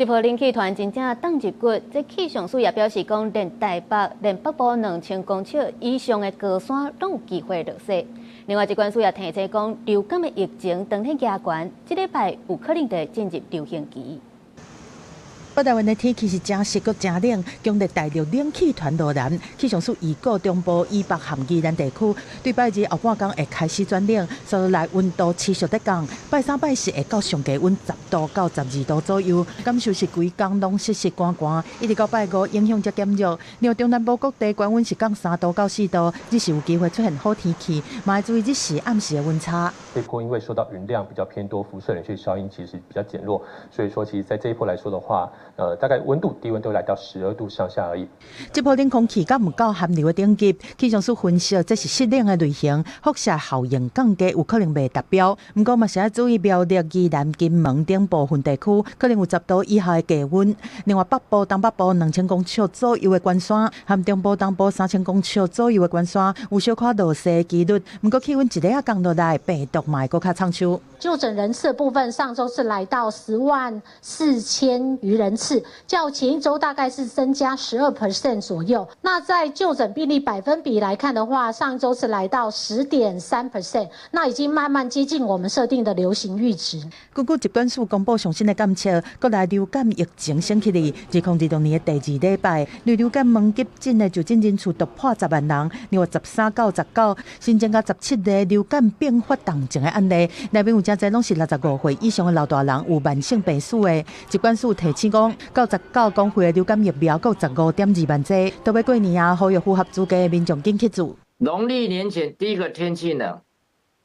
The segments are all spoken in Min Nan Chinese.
這波冷氣團真正凍入骨，這氣象署也表示講，連台北、連北部2000公尺以上的高山攏有機會落雪。另外，疾管署也提醒講，流感的疫情當咧加懸，這禮拜有可能會進入流行期。北台灣的天氣是誠濕閣誠冷，強烈大陸冷氣團落南，氣象署預告中部以北和宜蘭地區，對拜二後半工會開始轉冷，所以來溫度持續咧降，拜三拜四會到上低溫10度到12度左右，感受是規工攏濕濕寒寒，一直到拜五影響才減弱。另外中南部各地高溫是降3度到4度，日時有機會出現好天氣，嘛愛注意日時暗時的溫差。這波因為受到雲量比較偏多，輻射冷卻效應其實比較減弱，所以說其實在這一波來說的話，大概溫度低溫都來到12度上下而已。這波冷空氣敢毋夠寒流的等級，氣象署分析這是濕冷的類型，輻射效應降低，有可能袂達標。毋過嘛是愛注意苗栗、宜蘭、金門等部分地區可能有10度以下的低溫。另外北部、東北部2000公尺左右的懸山，和中部、東部3000公尺左右的懸山，有小可落雪的幾率。毋過氣溫一日仔降落來，病毒嘛會閣較暢秋。就診人次的部分，上週是來到10萬4千餘人次，較前一週大概是增加12% 左右。那在就診病例百分比來看的話，上週是來到10.3%，那已經慢慢接近我們設定的流行閾值。根據疾管署公布上新的監測，國內流感疫情升起嚟，2026年的第二禮拜，流感門急診的就診人數突破10萬人，另外13到19新增加17例流感併發重症的案例，內面有誠濟攏是65歲以上的老大人有慢性病史的。疾管署提醒講，到十九公歲的流感疫苗閣15.2萬劑，都欲過年啊，呼籲符合資格的民眾緊去注。農曆年前，第一個天氣冷，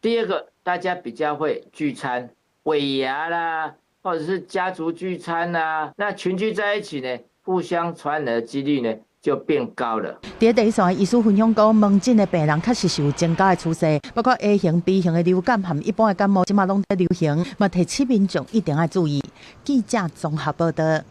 第二個大家比較會聚餐、尾牙啦，或者是家族聚餐啦，那群聚在一起呢，互相傳染的幾率呢就變高了。佇第一線醫師分享講，門診的病人確實是有增加的趨勢，包括 A 型、B 型的流感和一般的感冒，這馬攏在流行，嘛提醒民眾一定愛注意。記者綜合報道。